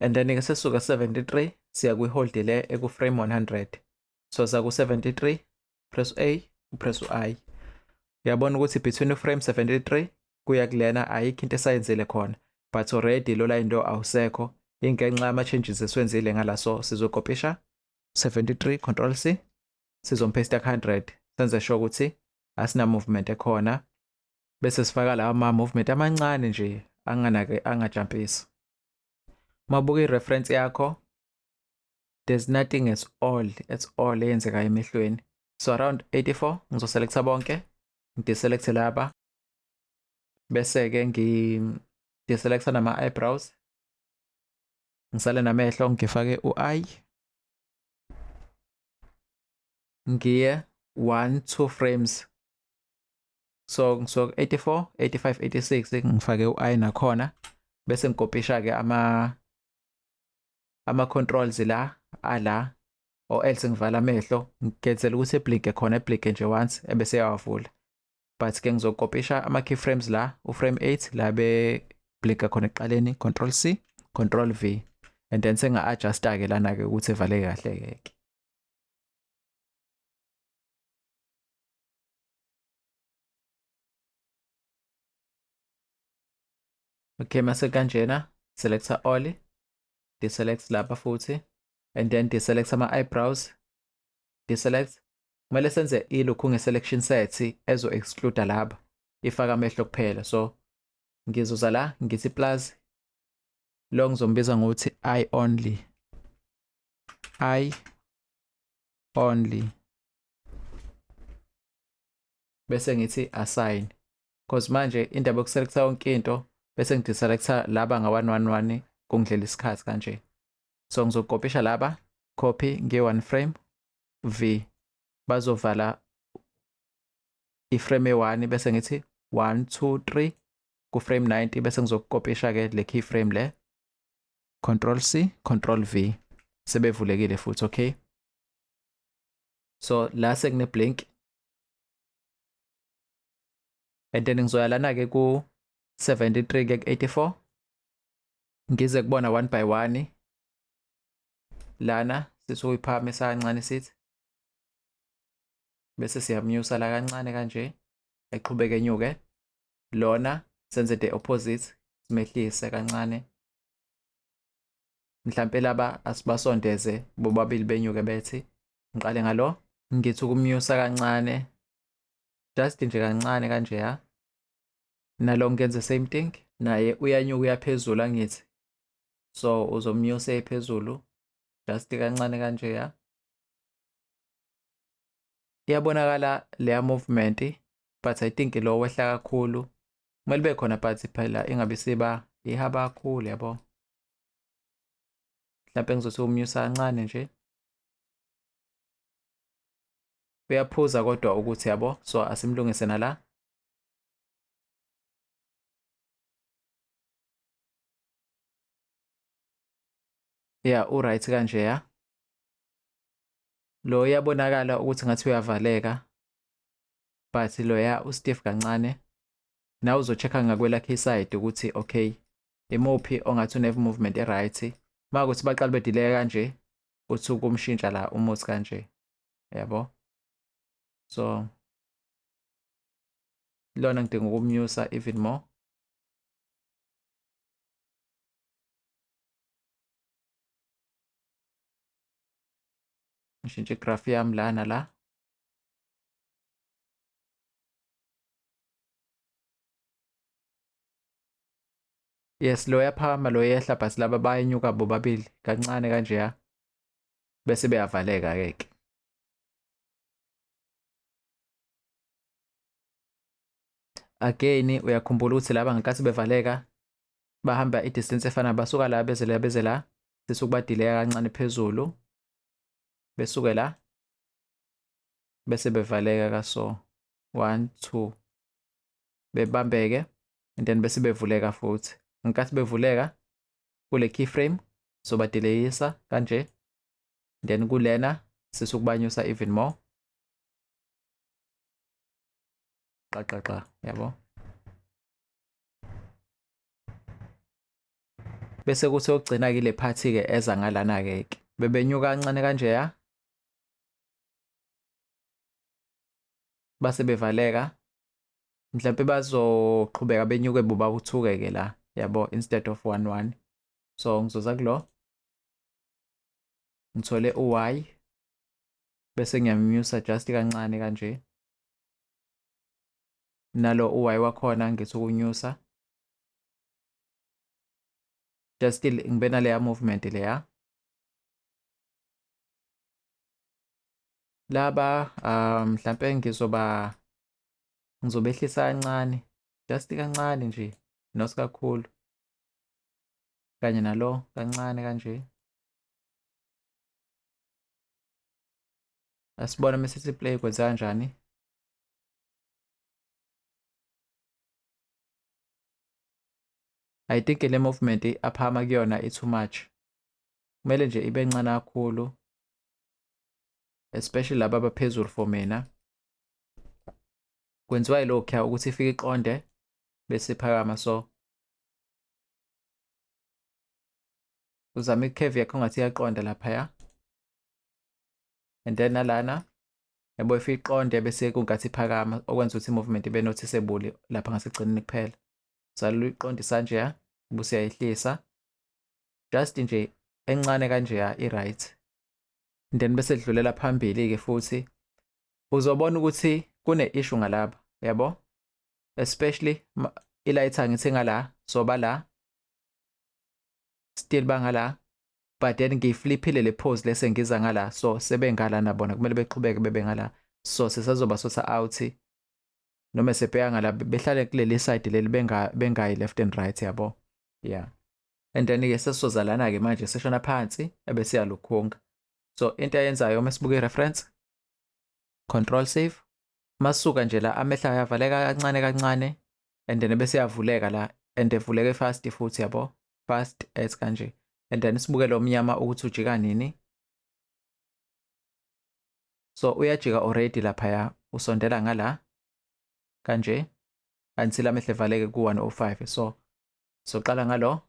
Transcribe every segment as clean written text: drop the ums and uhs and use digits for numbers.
And then ke sesuka 73 siya kwi-hold le eku-frame 100. So sa ku-73, press A, press I. Uyabona ukuthi between frame 73 kuya kulena ayikho into esayenzile khona, but already lo line lo awusekho ingenxa yama-changes esiwenzile ngala. So sizokopisha 73, control C, sizompaste ku-100, senze sure ukuthi asina movement ekhona, bese sifaka lawa ma-movement amancane nje anganake angajumpisi. Mabuka i-reference yakho, there's nothing at all at all eyenzekayo emehlweni. So around 84 ngizoselecta bonke, ngideselect laba, bese-ke ngideselecta nama-eyebrows, ngisale namehlo, ngifake u-I, ngiye 1 2 frames. So ngisuka 84, 85, 86 ngifake u-I nakhona, bese ngikopisha-ke ama-controls la ala, or else ngivala amehlo ngigezela ukuthi eblinke khona, eblinke nje once ebese yawavula. But ke ngizokopisha ama-keyframes la, u-frame 8 la beblinka khona ekuqaleni, control C, control V, and then senga-adjusta-ke lana-ke ukuthi evaleke kahle-ke. Okay, mase kanjena selecta all, deselect lapha futhi, and then deselect ama-eyebrows, deselect. Kumele senze ilokhu nge-selection set ezo exclude laba, ifaka amehlo kuphela. So ngizoza la ngithi plus, lo ngizombiza ngokuthi I only, I only, bese ngithi assign, because manje indaba yokuselecta yonke into bese ngideselecta laba nga-111 kungidlela isikhathi kanje. So ngizokopisha laba, copy nge-1 frame V, bazovala iframe e-1, bese ngithi 1 2 3 ku frame 90, bese ngizokopisha ke le keyframe le, control C, control V, sebevulekile futhi. Okay, so la sekune blink, and then ngizoya lana ke ku 73 ke ku 84, ngize kubona one by one. Lana sisuyiphakamisa kancane sithi, bese siyamnyusa la kancane kanje, eqhubeke enyuke. Lona senze the opposite, simehlise kancane, mhlampe laba asibasondeze bobabili benyuke. Bethi ngiqale ngalo, ngithi ukumnyusa kancane, just nje kancane kanje ya. Nalo ngenze same thing, naye uyanyuka uyaphezulu angithi, so uzomnyusa ephezulu just kancane kanje ya. Iyabonakala leya movement, but I think lo wehla kakhulu, kumele ube khona, but phela ingabe siba ihaba kakhulu yabo. Mhlawumbe ngizothi umnyusa kancane nje, uyaphuza kodwa ukuthi yabo, so asimlungise nala. Yeah, uright kanje ya. Lo uyabonakala ukuthi ngathi uyavaleka, but loya ustiff kancane. Nawe uzo-check-a ngakwelakhe iside ukuthi okay, imuphi ongathi une movement e-right. Makuthi baqale bedelay kanje, uthi ukumshintsha la umuthi kanje yabo. So lona ngidinga ukumnyusa even more. Ngishintshe igraph yami lana la. Yes, lo yaphakama lo yehla, but laba bayenyuka bobabili kancane kanje ya, bese beyavaleka ke ke. Again uyakhumbula ukuthi laba ngenkathi bevaleka bahamba i-distance efana, basuka la beze la beze la, sisuke badelaya kancane phezulu, besuke la bese bevaleka kaso 1 2 bebambeke, and then bese bevuleka futhi. Ngenkathi bevuleka kule keyframe sobadelayisa kanje, then kulena sisukubanyusa even more, qa qa qa yabo. Bese kuthi okugcina ke le part ke eza ngalana ke ke. Bebenyuka kancane kanje ya. Base bevaleka. Mhlampe bazoqhubeka benyuke buba uthuke ke la yabo instead of 1 1. So ngizoza kulo. Ngithole u-Y bese ngiyamnyusa just kancane kanje. Nalo u-Y wakhona ngithi ukunyusa. Just ngibe naleya movement leya. Laba mhlampe ngizoba ngizobehlisa kancane, just kancane nje, not kakhulu. Kanye nalo kancane kanje. Asibone mesithi play kwenza kanjani. I think le movement aphama kuyona i too much. Kumele nje ibe ncane kakhulu. Especially laba abaphezulu for mina. Kwenziwa yilokhu ukuthi ifike iqonde bese iphakama so uzama i-curve yakho ngathi iyaqonda laphaya. And then nalana yabo ifike iqonde bese kungathi iphakama okwenza ukuthi i-movement ibe noticeable lapha ngasekugcineni kuphela. Saluyiqondisa nje ya, bese uyayehlisa. Just nje encane kanje ya i-right. And then bese dlulela phambili ke futhi uzobona ukuthi kune issue ngalapha yabo, especially i-lighter ngithi ngala so bala still bangala, but then ngiyifliphile le pose lese ngiza ngala, so sebengala nabona kumele beqhubeke bebe ngala, so sisazoba sotha out noma sebheka ngala behlale kuleli side leli bengayi left and right yabo. Yeah, and then ke sesizozalana ke manje seshona phansi ebese yalukhunga. So into ayenzayo uma sibuka i-reference, control save, masuka nje la amehlo ayavaleka kancane kancane and then bese yavuleka la and evuleke fast futhi yabo, fast as kanje. And then sibuke lo mnyama ukuthi ujika nini. So uyajika already laphaya, usondela ngala kanje until amehlo evaleke ku-105. So soqala ngalo.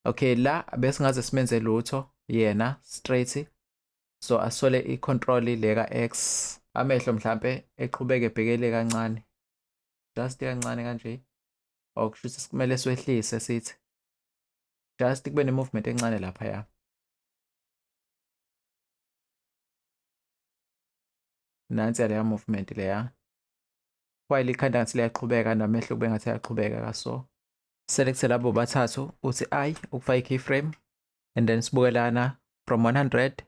Okay, la bese ngaze simenze lutho yena straight. So asole i-control le ka-X, amehlo mhlampe eqhubeke ebhekele kancane, just kancane kanje. Okusho ukuthi kumele siwehlise sithi just kube ne-movement encane laphaya. Nansi leya movement leya. While ikhanda ngathi liyaqhubeka namehlo kube ngathi ayaqhubeka kaso. Select labo bathathu uthi I ukufaka i-keyframe and then sibuke lana from 100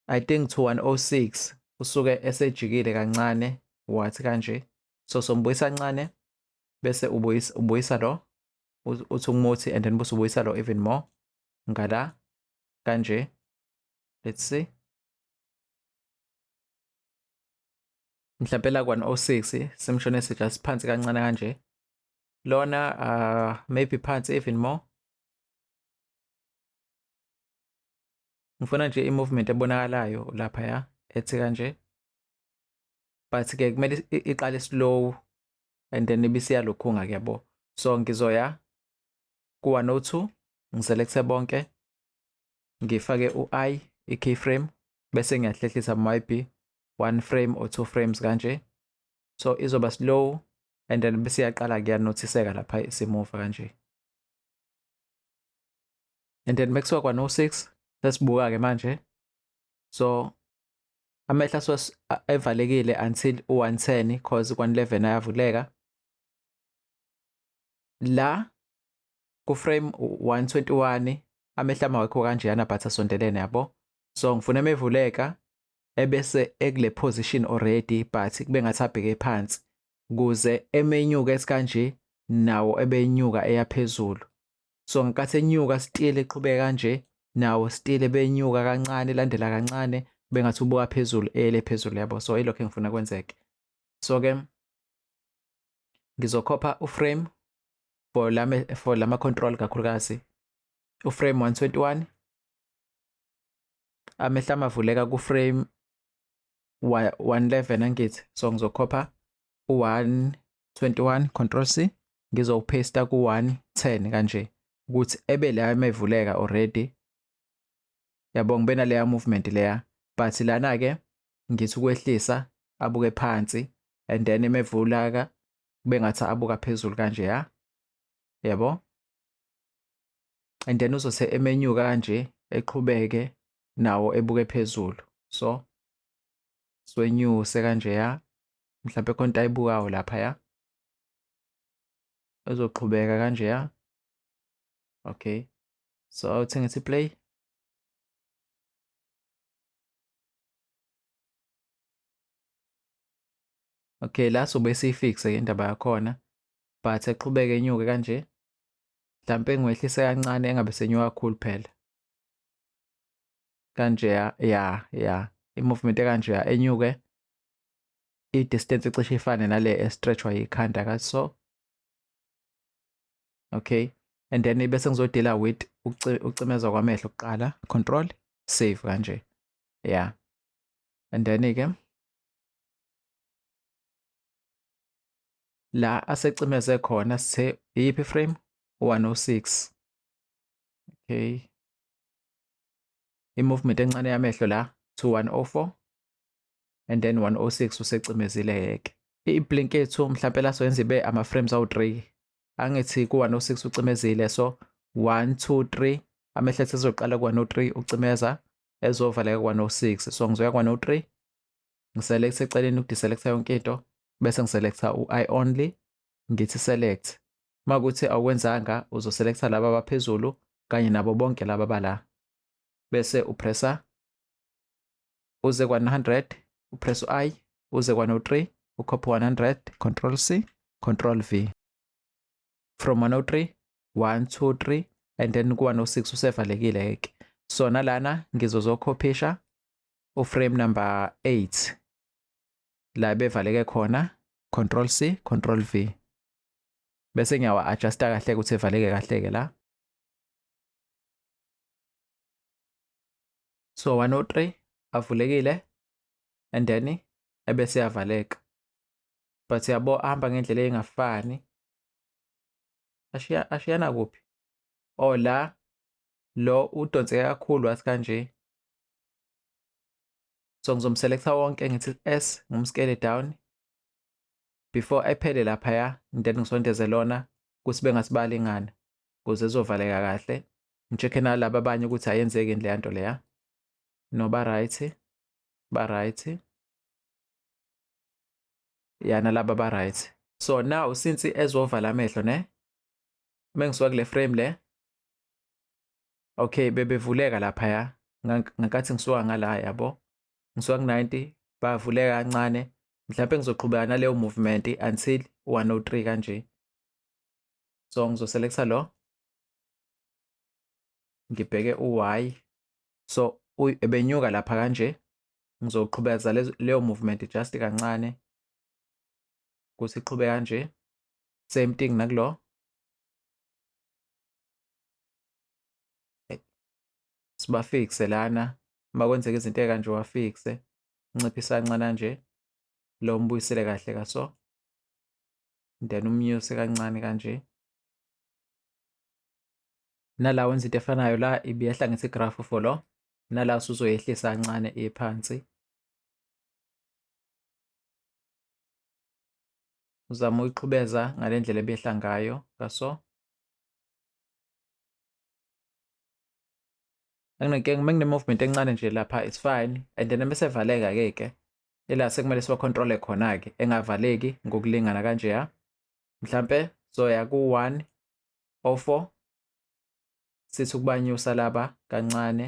I think to 106 usuke esejikile kancane wathi kanje. So sombuyisa kancane bese ubuyisa lo uthi umuthi and then bese ubuyisa lo even more ngala kanje. Let's see. Mhlampe la 106 simshonise just phansi kancane kanje. Lona maybe phansi even more. Ngifuna nje i-movement ebonakalayo lapha ya ethi kanje. But ke kumele iqale slow and then ibisiyalukhunga ke yabo. So ngizoya ku-102 ngiselecte bonke ngifake u-I i-keyframe bese ngiyahlehlisa maybe 1 frame or 2 frames kanje. So izoba slow and then bese iyaqala kuyanothiseka lapha isimuva kanje. And then mekusuka kwa-106 sesibuka ke manje. So amehlo asuke evalekile until u-110 cause 111 ayavuleka. La ku frame 121 amehlo amawekho kanjeyana but asondelene yabo. So ngifuna emevuleka ebese ekule position already but kube ngathi abheke phansi ukuze emenyuka esikanje nawo ebenyuka eyaphezulu. So ngenkathi enyuka still eqhubeka kanje nawo still ebenyuka kancane landela kancane bengathi ubuka phezulu ele phezulu yabo. So ilokho engifuna kwenzeke. So ke ngizokhopha uframe for lama control kakhulukazi uframe 121 amehlo amavuleka ku frame 111 angithi. So ngizokhopha u1 21 control C ngizowupaste ku 110 kanje ukuthi ebe la emevuleka already yabo ngibe naleya movement leya but lana ke ngithi ukwehlisa abuke phansi and then emevulaka kube ngathi abuka phezulu kanje ya yabo and then uzose emenyuka kanje eqhubeke nawo ebuke phezulu so swenyuse kanje ya mhlawumbe khona into ayibukayo lapha ya ezoqhubeka kanje ya okay so awuthi ngithi play. Okay la sobe siyifixe indaba yakhona but eqhubeke enyuke kanje mhlampe ngiwehlise kancane engabe senyuka kakhulu phela kanje ya ya ya i-movement ekanje ya enyuke i-distance icishe ifane nale estretchwa yikhanda ka so okay and then bese ngizodila with ucimezwa kwamehlo kuqala control save kanje yeah and then ke la asecimeze khona sithe iyiphi frame 106 okay i-movement encane yamehlo la to 104 and then 106 usecimezile yeke i-blink yethu mhlampe la soyenza ibe ama-frames awu-3 angithi ku-106 ucimezile so 1 2 3 amehlo ethu ezoqala ku-103 ucimeza ezovaleka ku-106 so ngizoya ku-103 ngiselect eceleni ukudeselecta yonke into bese ngiselecta u-i only ngithi select uma kuthi awukwenzanga uzoselecta laba abaphezulu kanye nabo bonke laba bala bese upressa uze kwa-100 upress u-i uze kwa-03 ukhophe 100 control C control V from 103 1 2 3 and then ku-106 usevalekile ke so nalana ngizozokhophisha uframe number 8 la bevaleke khona control C control V bese ngiyawa adjusta kahle ukuthi evaleke kahle ke la so 103 avulekile and then ebese yavaleka but yabo ahamba ngendlela engafani ashiya ashiyana kuphi oh la lo udonseke kakhulu wathi kanje so ngizomselecta wonke ngithi S ngimscale down before ephele laphaya then ngisondeze lona ukuthi bengathi balingana ukuze ezovaleka kahle ngi-check-e nalaba abanye ukuthi ayenzeki yini leya nto leya no ba right ba right ya nalaba ba right so now since ezovala amehlo ne mengisuka kule frame le okay bebevuleka laphaya ngenkathi ngisuka ngala yabo ngisuka ku-90 bavuleka kancane mhlawumbe ngizoqhubeka naleyo movement until 103 kanje so ngizoselecta lo ngibheke u-y so ebenyuka lapha kanje ngizoqhubeza leyo movement just kancane ukuthi iqhube kanje same thing nakulo sibafixe lana uma kwenzeka izinto ekanje wafixe nciphisa kancane kanje lo mbuyisele kahle kaso then umnyuse kancane kanje nala wenza into efanayo la ibiyehla ngithi graph for lo nala usuzoyehlisa kancane iye phansi uzama uyiqhubeza ngale ndlela ebehla ngayo kaso anginenkinga uma ngine-movement encane nje lapha it's fine and then bese evaleka-ke ke ila sekumele siwakhontrole khona-ke engavaleki ngokulingana kanjeya mhlampe soya ku-1 04 sithi ukubanyusa laba kancane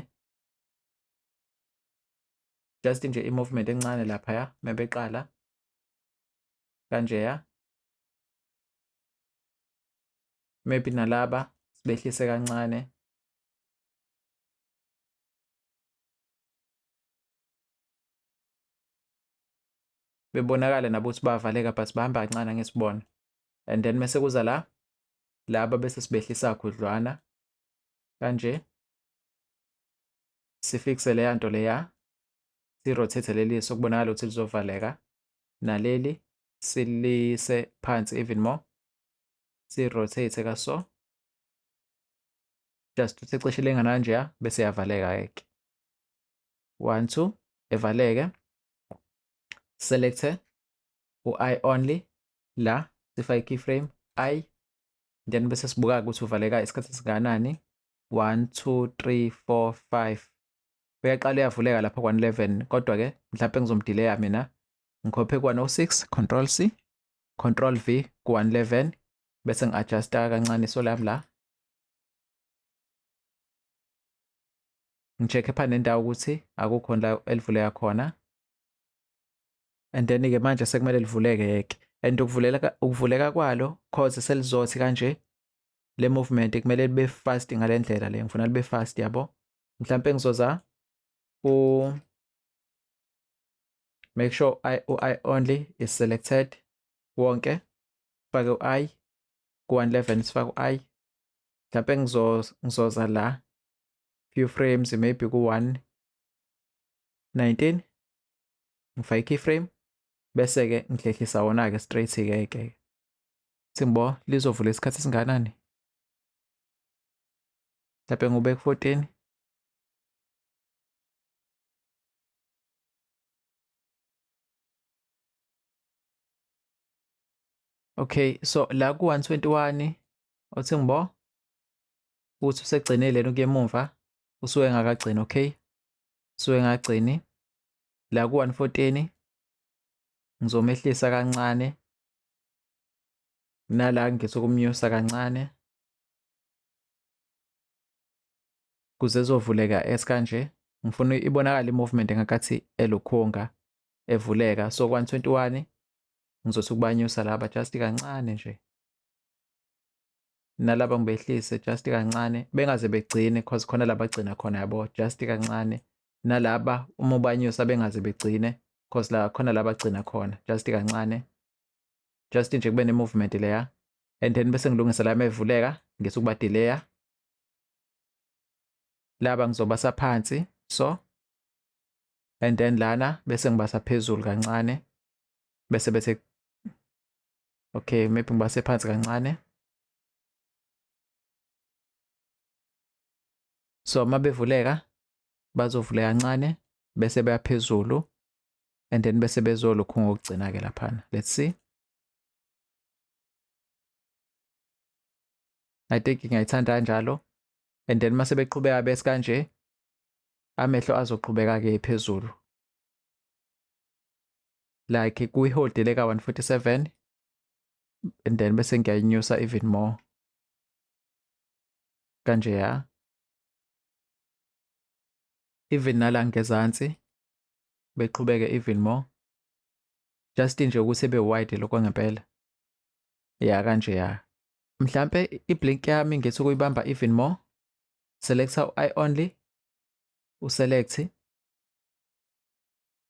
just nje i-movement encane laphaya mebeqala kanjeya maybe nalaba sibehlise kancane bebonakala nabo ukuthi bavaleka but bahamba kancane angisibona and then mese kuza la laba bese sibehlisa khudlwana kanje sifixe leya nto leya sirotate leli so kubonakala ukuthi lizovaleka naleli Silise phansi even more, si-rotate kaso, just uthi cishe lingana kanjeya, bese yavaleka ke. 1 2, evaleke. Select u-I only la, sifake keyframe I, then bese sibuka ukuthi uvaleka isikhathi esingakanani. 1 2 3 4 5, uyaqala uyavuleka lapha kwa-11, kodwa-ke mhlawumpe ngizomdileya mina, ngikhophe ku-106, control C, control V ku-111, bese ngi-adjusta kancane iso lami la, ngi-check-e pha nendawo ukuthi akukho la elivuleka khona. And then-ke manje sekumele livuleke-ke, and ukuvuleka kwalo, cause selizothi kanje le movement kumele libe fast ngale ndlela le ngifuna libe fast, yabo. Mhlampe ngizoza ku make sure I only is selected wonke, fake u-I ku-111, sifake u-I. Mhlampe ngizoza la few frames, maybe ku-119, ngifake keyframe, bese-ke ngihlehlisa wona-ke straight-ke ke. Simbo lizovula isikhathi esingakanani? Mhlampe ngube ku-14. Okay, so la ku-121 uthi ngibo ukuthi usegcinile lena ukuya emumva, usuke engakagcini. Okay, usuke engagcini. La ku-114 ngizomehlisa kancane, nala ngithi ukumnyusa kancane kuze ezovuleka esikanje. Ngifuna ibonakale i-movement ngakathi elukhunga evuleka. So 121 ngizothi ukubanyusa laba just kancane nje, nalaba ngibehlise just kancane, bengaze begcine, cause khona la bagcina khona, yabo, just kancane. Nalaba uma ubanyusa bengaze begcine, cause la khona la bagcina khona, just kancane, just nje kube ne-movement leya. And then bese ngilungisa la mevuleka, ngithi ukuba delaya laba, ngizobasa phansi so, and then lana bese ngibasa phezulu kancane, bese bethe okay, maybe ngibase phansi kancane. So uma bevuleka bazovuleka kancane, bese beya phezulu, and then bese bezolokhu ngokugcina ke laphana. Let's see, I think ngiyayithanda kanjalo. And then mase beqhubeka bese kanje, amehlo azoqhubeka ke phezulu, like kuyi-hold le ka 147, and then bese ngiyayinyusa even more kanje ya, even nala ngezansi beqhubeke even more, just nje ukuthi ebe wide lokho ngempela ya, kanje ya. Mhlampe i-blink yami ngithi ukuyibamba even more, select I only, uselect,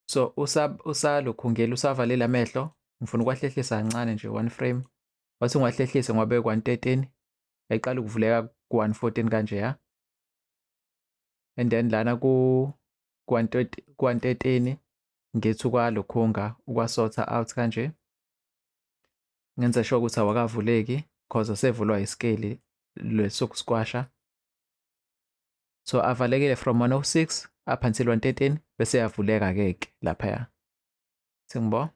so usalokhungela usavalile amehlo, ngifuna ukwahlehlisa kancane nje, one frame. Wathi ngiwahlehlise ngoba ku-113, ayiqala ukuvuleka ku-114 kanje ya. And then lana ku 113 ngithi ukwalokhunga ukwasotha out kanje, ngenze sure ukuthi awakavuleki, cause asevulwa isikeli lesokusquasha. So avalekile from 106 up until 113, bese yavuleka ke ke laphaya. Singibo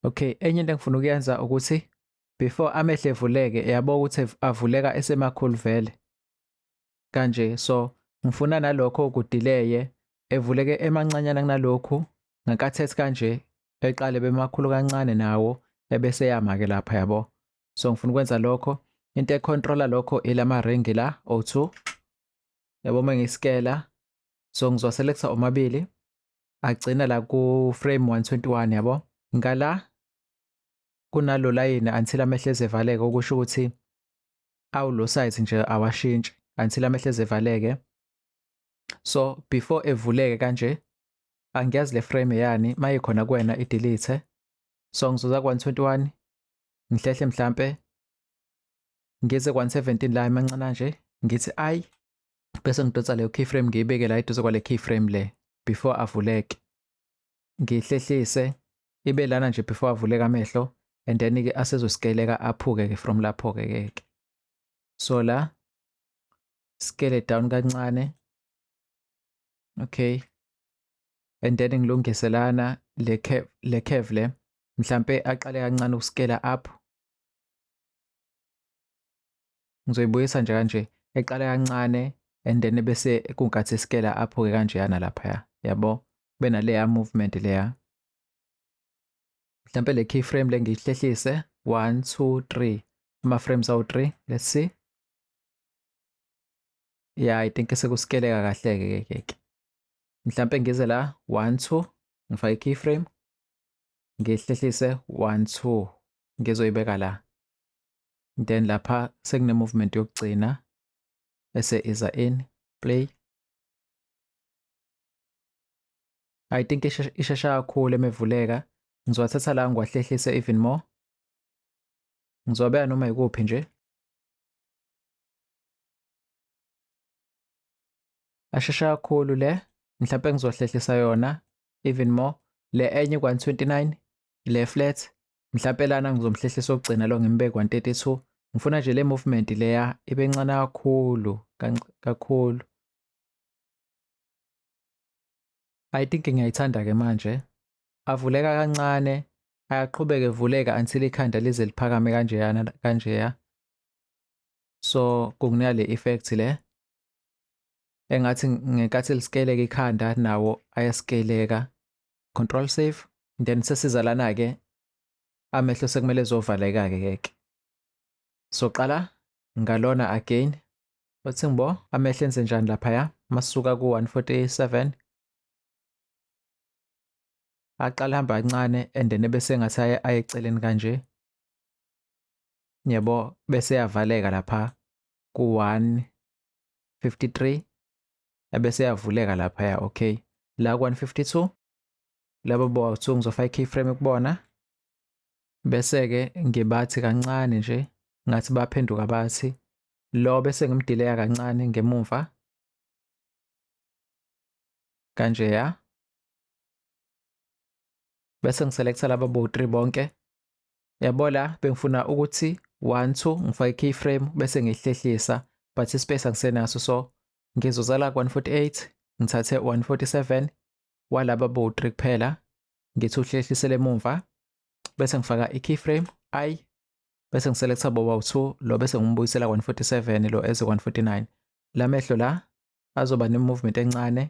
okay, enye into engifuna ukuyenza ukuthi before amehlo evuleke, yabo ukuthi avuleka esemakhulu vele kanje, so ngifuna nalokho kudeleye, evuleke emancanyana kunalokhu ngenkathi ethi kanje, eqale bemakhulu kancane nawo, ebese yama ke lapha, yabo. So ngifuna ukwenza lokho. Into econtrola lokho ilama ring la O2, yabo, uma ngiskela. So ngizoselecta omabili agcina la ku frame 121, yabo, ngala kunalo line until amehlo ezevaleke, okusho ukuthi awulo size nje awashintshi until amehlo ezevaleke. So before evuleke kanje, angiyazi le frame yani, mayikhona kuwena i-delete. So ngizoza ku-121, ngihlehle mhlampe ngize ku-117 la emancane nje, ngithi I, bese ngidonsa leyo keyframe ngiyibeke la eduze kwale keyframe le. before avuleke. Ngihlehlise ibe lana nje before avuleka amehlo, and then ke asezoscaleka aphuke ke from lapho ke ke. So la scale down kancane. Okay. And then ngilungise lana le curve le, mhlambe aqale kancane ukuscale up. Ngizoyibuyisa nje kanje, eqale kancane and then bese kunkathi scale up ke kanjeyana lapha, yabo, kube naleya movement leya. Mhlambe le keyframe le ngiyihlehlise 1 2 3, ama frames awu 3. Let's see. Yeah, I think sekuscaleka kahle ke ke. Mhlambe ngize la 1 2, ngifake keyframe, ngihlehlise 1 2, ngizoyibeka la. Then lapha sekune movement yokugcina bese iza in play. I think ishesha kakhulu emevuleka. Ngizowathatha la ngiwahlehlise even more. Ngizowabeka noma ikuphi nje. Ashesha kakhulu le, mhlawumbe ngizohlehlisa yona even more. Le enye 129 le flat, mhlawumbe lana ngizomhlehlisa okugcina lo ngimbeke 132. Ngifuna nje le movement leya ibe ncane kakhulu kakhulu. I think ngiyayithanda ke manje. Avuleka kancane, ayaqhubeka evuleka until ikhanda lize liphakame kanjeyana kanjeya. So kunginika le effect le engathi ngenkathi liscaleka ikhanda nawo ayascaleka. Control save, then sesiza lana ke amehlo sekumele ezovaleka ke ke. So qala ngalona again. Bathi ngibo amehlo enze njani lapha masuka ku 147, aqala hamba kancane and then bese ngathi aye eceleni kanje, yabo, bese yavaleka lapha ku 153, ebese yavuleka lapha. Okay, la ku 152 labo bo 2 ngizofaka keyframe kubona, bese ke ngibathi kancane nje ngathi baphenduka bathi lo, bese ngimdelaya kancane ngemuva kanje ya, bese ngiselecta laba bo 3 bonke, yabo. La bengifuna ukuthi 1 2 ngifake keyframe bese ngihlehlisa, but ispace angisenaso, so ngizozala ku 148, ngithathe 147 walaba bo 3 kuphela, ngithi uhlehlisele emumva, bese ngifaka i-keyframe i, bese ngiselecta boba 2 lo, bese ngimbuyisela 147 lo eze 149. La mehlo la azoba ne-movement encane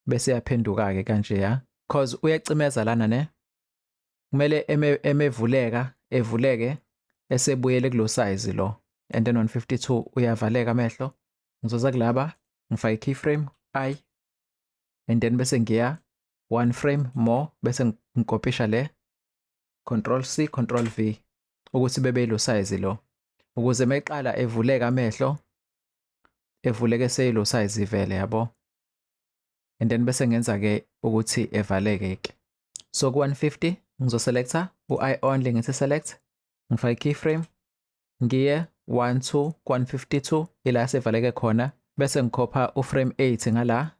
bese yaphenduka ke kanje ya, cause uyacimeza lana ne, kumele emevuleka evuleke esebuyele kulo size lo. And then 152 uyavaleka amehlo. Ngizoza kulaba ngifake keyframe i, and then bese ngiya one frame more, bese ngikopisha le, control C control V, ukuthi bebe lo size lo, ukuze meqala evuleka amehlo evuleke seyilo size vele, yabo. And then bese ngenza ke ukuthi evaleke ke. So ku 150 ngizoselecta u-i only, ngithi select, ngifake keyframe, ngiye 1 2 152 ila sevaleke khona, bese ngikhopha uframe 8 ngala,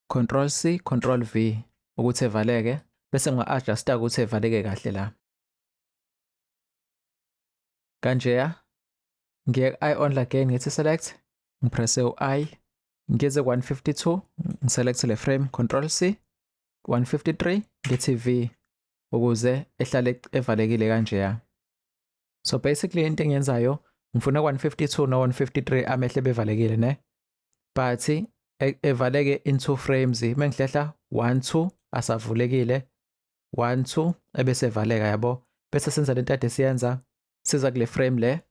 control C control V ukuthi evaleke, bese ngiwa-adjusta ukuthi evaleke kahle la kanjeya. Ngiye i only again, ngithi select, ngipresse u-i, ngize 152, ngiselect le frame, control C, 153 ngithi V ukuze ehlale evalekile kanjeya. So basically into engiyenzayo, ngifuna 152 no 153 amehlo bevalekile ne, but evaleke in two frames. Mengihlehla 1 2 asavulekile, 1 2 ebese evaleka, yabo. Bese senza lento ade siyenza, siza kule frame le,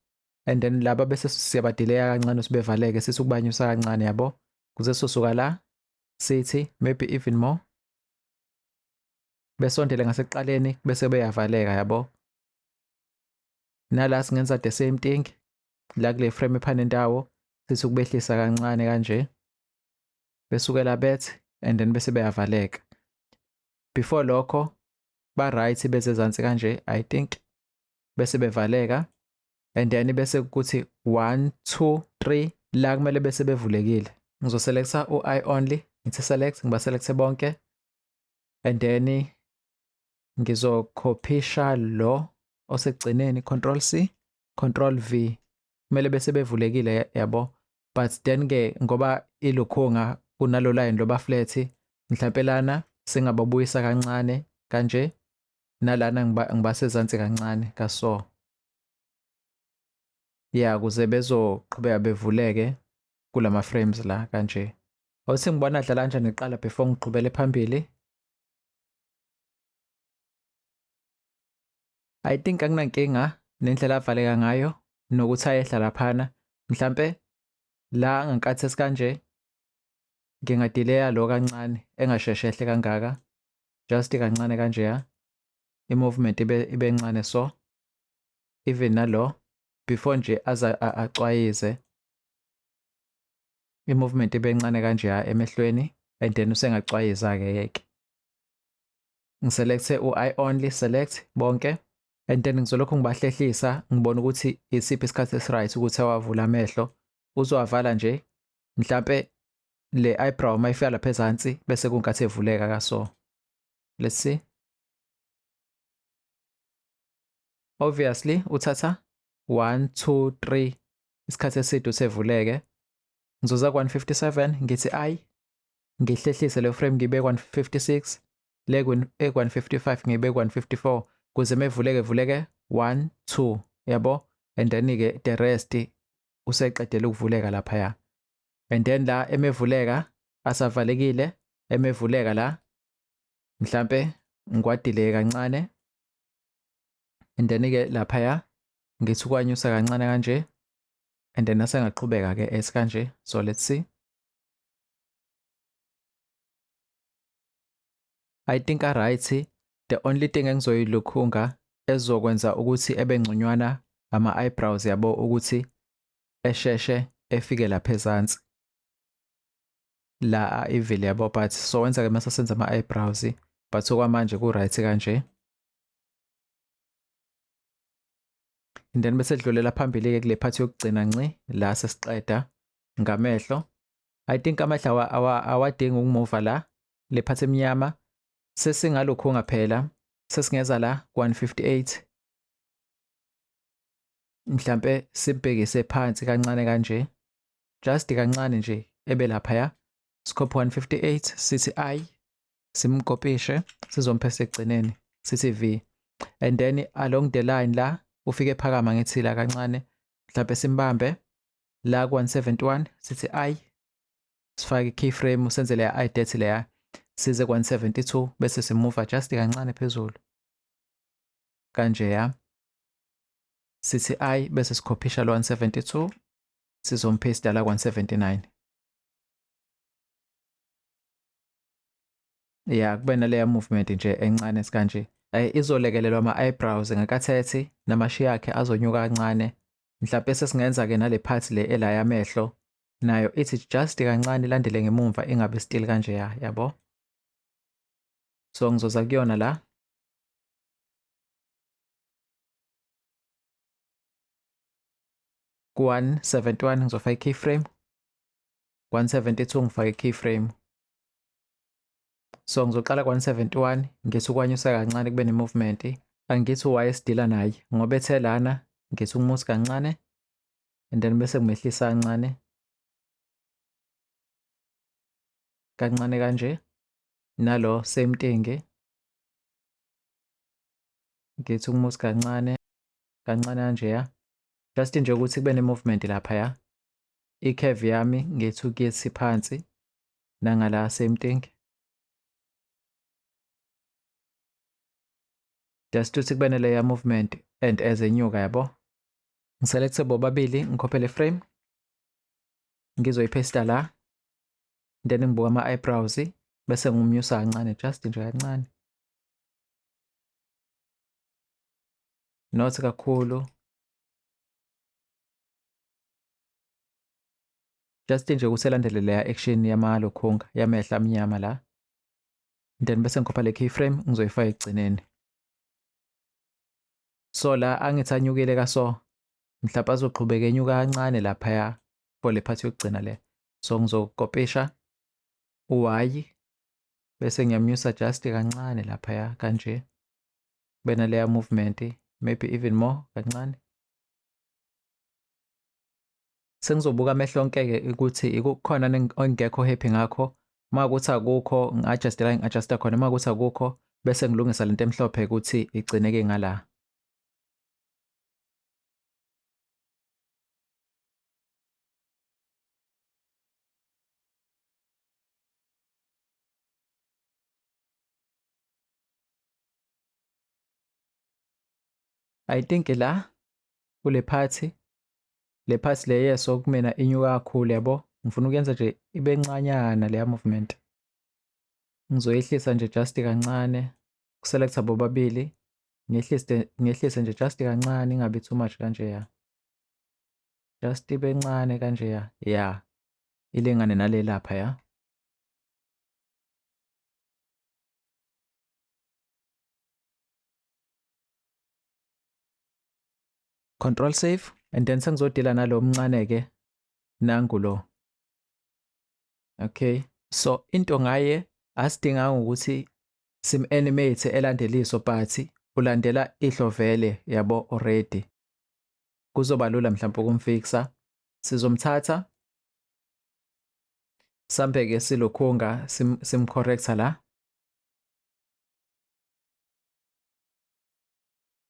and then laba bese siyabadileya kancane sibevaleke, sithi ukubanyusa kancane, yabo, kuze sosuka la sithi maybe even more besondele ngasekuqaleni bese beyavaleka, yabo. Nala singenza the same thing la kule frame ephane ndawo, sithi ukubehlisa kancane kanje, besukela bet and then bese beyavaleka. Before lokho ba right bese ezansi kanje, I think, bese bevaleka, and then bese kuthi 1 2 3 la kumele bese bevulekile. Ngizoselecta u-i only. Ngithi select, ngiba-select-e bonke and then ngizokhophisha lo osekugcineni, control C, control V. Kumele bese bevulekile, yabo, but then ke ngoba ilukhunga kunalo line loba flat, mhlampe lana singababuyisa kancane kanje, nalana ngibasezansi kancane kaso, ya, kuze bezoqhubeka bevuleke kulama frames la kanje. Awuthi ngibona adlala kanjani kuqala before ngiqhubele phambili. I think akunankinga nendlela avaleka ngayo nokuthi ayehla laphana. Mhlampe la ngenkathi esikanje ngingadileya lo kancane, engasheshe ehle kangaka, just kancane kanjeya, i-movement ibe ncane. So even nalo before nje aze acwayize, i-movement ibe ncane kanjeya emehlweni and then usengacwayiza-ke yeke. Ngiselecthe u-eye only, select bonke and then ngizolokhu ngibahlehlisa, ngibona ukuthi isiphi isikhathi esi-right ukuthi awavule amehlo. Uzowavala nje mhlampe le eyebrow uma ifika lapha ezansi, bese kunkathi evuleka kaso. Let's see. Obviously uthatha 1 2 3 isikhathi eside usevuleke. Ngizoza ku-157, ngithi i ngihlehlise le frame ngibe 156, le ku-155 ngibe 154, kuze mevuleke vuleke 1 2, yabo, and then ke the rest useqedele ukuvuleka laphaya. And then la emevuleka asavalekile, emevuleka la mhlambe ngiwadile kancane and then ke laphaya ngithi ukwanyusa kancane kanje and then asengaqhubeka ke esikanje. So let's see. I think a right. The only thing engizoyilukhunga ezokwenza ukuthi ebe ngconywana ama eyebrows, yabo, ukuthi esheshe efike lapha ezansi la ivile, yabo, but so wenza ke mase senza ama eyebrows, but okwamanje ku right kanje. And then bese dlulela phambili ke kule part yokugcina nci la sesiqeda ngamehlo. I think amehlo awadingi ukumuva la le part emnyama. Sesingalokhu phela sesingeza la 158, mhlambe sibhekise phansi kancane kanje, just kancane nje ebe laphaya. Scope 158, sithi i simkopishe, sizomphesa ekugcineni, sithi v and then along the line la ufike phakama, ngithi la kancane mhlawumbe simbambe la ku 171, sithi i sifake keyframe, senze leya i date leya, size ku 172, bese simuva just kancane phezulu kanje, ya, sithi i bese sikhophisha lo 172, sizompaste la 179, ya, kube naleya movement nje encane kanje. Izolekelelwa ama-eyebrows ngekathethe namashiya akhe azonyuka kancane. Mhlawumbe sesingenza-ke nale part le ela yamehlo nayo ithi just kancane ilandele ngemumva, ingabe still kanje, ya, yabo. So ngizoza kuyona la ku-171, ngizofaka i-keyframe, 172 ngifake i-keyframe. So ngizoqala ku-171, ngithi ukwanyusa kancane kube ne-movement. Angithi u-Y esidila naye ngoba ethe lana, ngithi ukumusa kancane and then bese ngimehlisa kancane kancane kanje. Nalo same thing, ngithi ukumusa kancane kancane kanje, ya, just nje ukuthi kube ne-movement lapha, ya. I-curve yami ngithi ukuyithi phansi nangala, same thing, just ukuthi kube naleya movement and as enyuka, yabo. Ngiselecthe bobabili, ngikhophele frame, ngizoyiphesta la, then ngibuka ama-eyebrows bese ngumnyusa kancane, just nje kancane, not kakhulu, just nje ukuthi elandele leya action yamalokhunga yamehla amnyama la. Then bese ngikhopha le keyframe, ngizoyifaka ekugcineni. So la angithi anyukile kaso, mhlawumbe azoqhubeka enyuka kancane laphaya for le part yokugcina le. So ngizokopisha U-Y bese ngiyamnyusa just kancane laphaya kanje, kube naleya movement, maybe even more kancane. Sengizobuka amehlo onke-ke ukuthi ikukhona engekho happy ngakho. Uma kuthi akukho, ngi-adjuste la ngi-adjusta khona. Uma kuthi akukho, bese ngilungisa lento emhlophe ukuthi igcineke ngala. I think la kule phathi, le phathi le yeso kumina inyuka kakhulu, yabo. Ngifuna ukuyenza nje ibe ncanyana leya movement. Ngizoyehlisa nje just kancane, kuselecta bobabili, ngehlise nje just kancane, ingabi too much kanje ya. Just ibe ncane kanje ya. Ya. Ilingane nale lapha ya. Control save, and then sengizodila nalo mncane ke, nangu lo. Okay, so into ngaye asidinganga ukuthi sim animate elandeliso, but ulandela ihlo vele, yabo, already. Kuzoba lula mhlawumbe ukumfixa. Sizomthatha sambeke silokhunga simcorrecta la.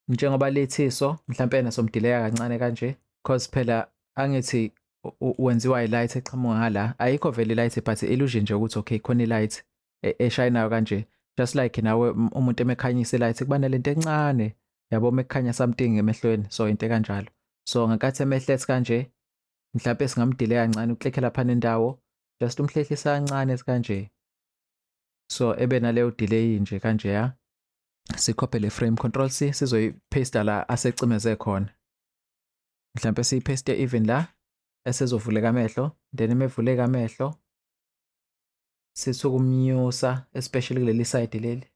Njengoba lithi so mhlampe yena somdileya kancane kanje, cause phela angithi wenziwa i-light eqhamuka ngala, ayikho vele i-light, but illusion nje ukuthi okay khona i-light eshayinayo kanje, just like nawe umuntu emekhanyisa i-light kuba nalento encane, yabo, mekukhanya something emehlweni, so into ekanjalo. So ngenkathi emehlethi kanje, mhlampe singamdileya kancane, uklikhe lapha nendawo, just umhlehlisa kancane kanje, so ebe naleyo delay nje kanje ya. Sikhophe le frame, control C, sizoyipaste la asecimeze khona, mhlampe siyipaste even la esezovuleka amehlo, then emevuleka amehlo sithi ukumnyusa, especially kuleli side leli.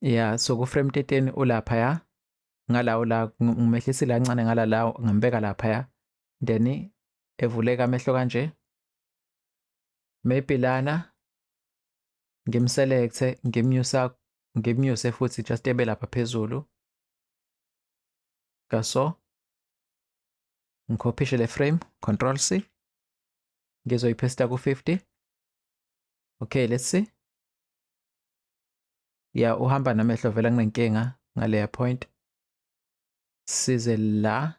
Yeah, so ku frame 13 ulapha ya, ngalawo la ngimehlisile kancane ngala la, ngambeka lapha ya, then evuleka amehlo kanje. Maybe lana ngimselecte, ngimnyusa, ngimnyuse futhi just ebe lapha phezulu kaso. Ngikhophishe le frame, control C, ngizoyiphesta ku-50. Okay, let's see. Ya, uhamba namehlo vele, nginenkinga ngaleya point. Size la,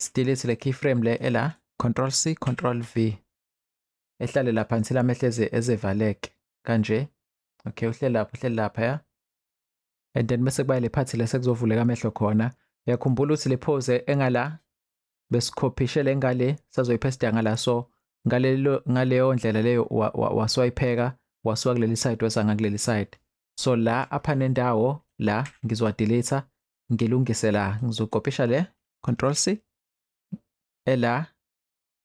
sidelete le keyframe le ela, control C, control V, ehlale lapha until amehlo ezevaleke kanje. Okay, uhleli lapha, uhleli lapha ya, and then bese kuba le part le sekuzovuleka amehlo khona. Uyakhumbula ukuthi le pose engala besikhophishe le ngale, sazoyiphesta ngala, so ngalelo ngaleyo ndlela leyo waswayipheka wasuka kuleli side wesa ngakuleli side. So la apha nendawo la ngizowadelete, ngilungise la, ngizokopisha le, control C, ela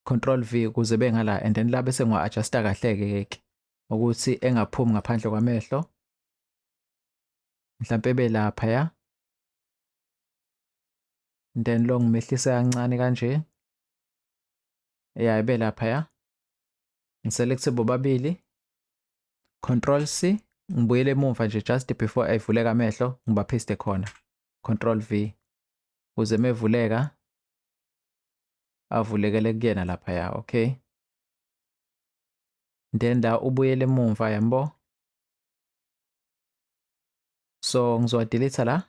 control V ukuze bengala, and then la bese ngiwa-adjusta kahle-ke ke ukuthi engaphumi ngaphandle kwamehlo, mhlampe ebe lapha ya, then lo ngimehlise kancane kanje ya, ebe lapha ya. Ngiselecte bobabili, control C, ngibuyele emuva nje just before ayivuleka amehlo, ngibapaste khona, control V, ukuze mevuleka avulekele kuyena lapha ya. Okay, then la ubuyele emumva, yambo. So ngizowadelete la,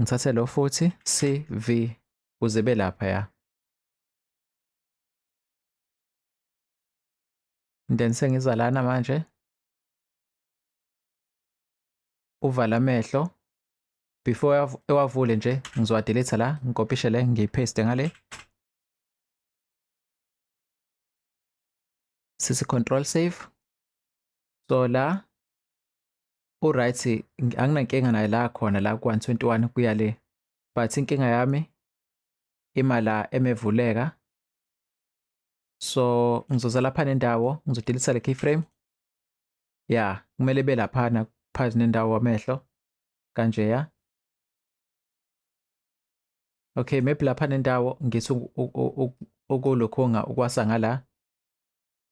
ngithathe lo futhi, C V, kuze be lapha ya, then sengiza lana manje, uvala amehlo, before ewavule nje ngizowadelete la, ngikopishe le, ngiyipaste ngale, sisi control save. So la uright, anginankinga naye la khona la ku 121 kuya le, but inkinga yami ima la emevuleka. So ngizoza lapha nendawo, ngizodelisa le keyframe. Ya, kumele ibe laphana phakathi nendawo amehlo kanje ya. Okay, maybe lapha nendawo ngithi ukulokhunga ukwasa ngala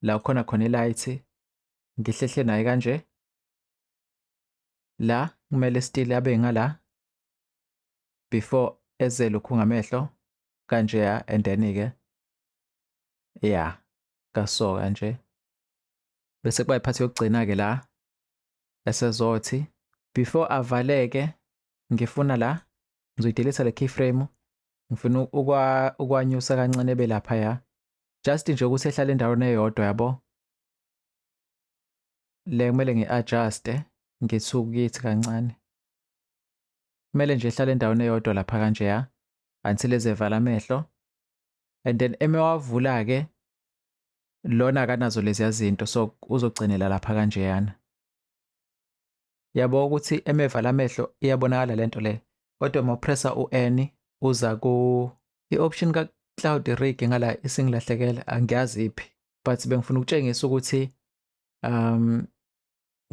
la khona khona ilight, ngihlehle naye kanje. La kumele still abe ngala before eze lokhu ngamehlo kanje ya, and then ke ya kaso kanje, bese kuba iphathi yokugcina ke la esezothi before avaleke ngifuna la ngizoyidelisa le keyframe, ngifuna ukwanyusa kancane belapha ya, just nje ukuthi ehlale endaweni eyodwa yabo. Le kumele ngi-adjuste ngithukithi kancane, kumele nje ehlale endaweni eyodwa lapha kanje ya until ezevala amehlo, and then emewavula ke lona akanazo leziya zinto, so uzogcinela lapha kanjeyana. Yabo ukuthi emevala amehlo iyabonakala lento le, kodwa uma upressa u-N uza ku i-option ka-Cloud Rig ngala isingilahlekela, angiyazi iphi, but bengifuna ukutshengisa ukuthi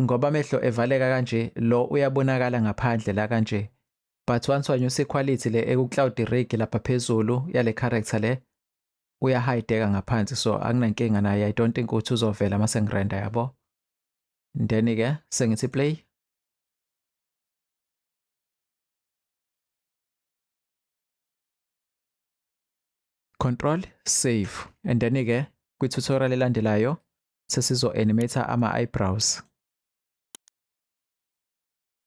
ngoba amehlo evaleka kanje lo uyabonakala ngaphandle la kanje, but once wanyusa iquality le eku-Cloud Rig lapha phezulu yale character le, uyahideka ngaphansi, so anginankinga naye. I don't think ukuthi uzovela mase ngirenda yabo. Then ke sengithi play. Control save, and then ke kwi tutorial elandelayo sesizo animate ama eyebrows.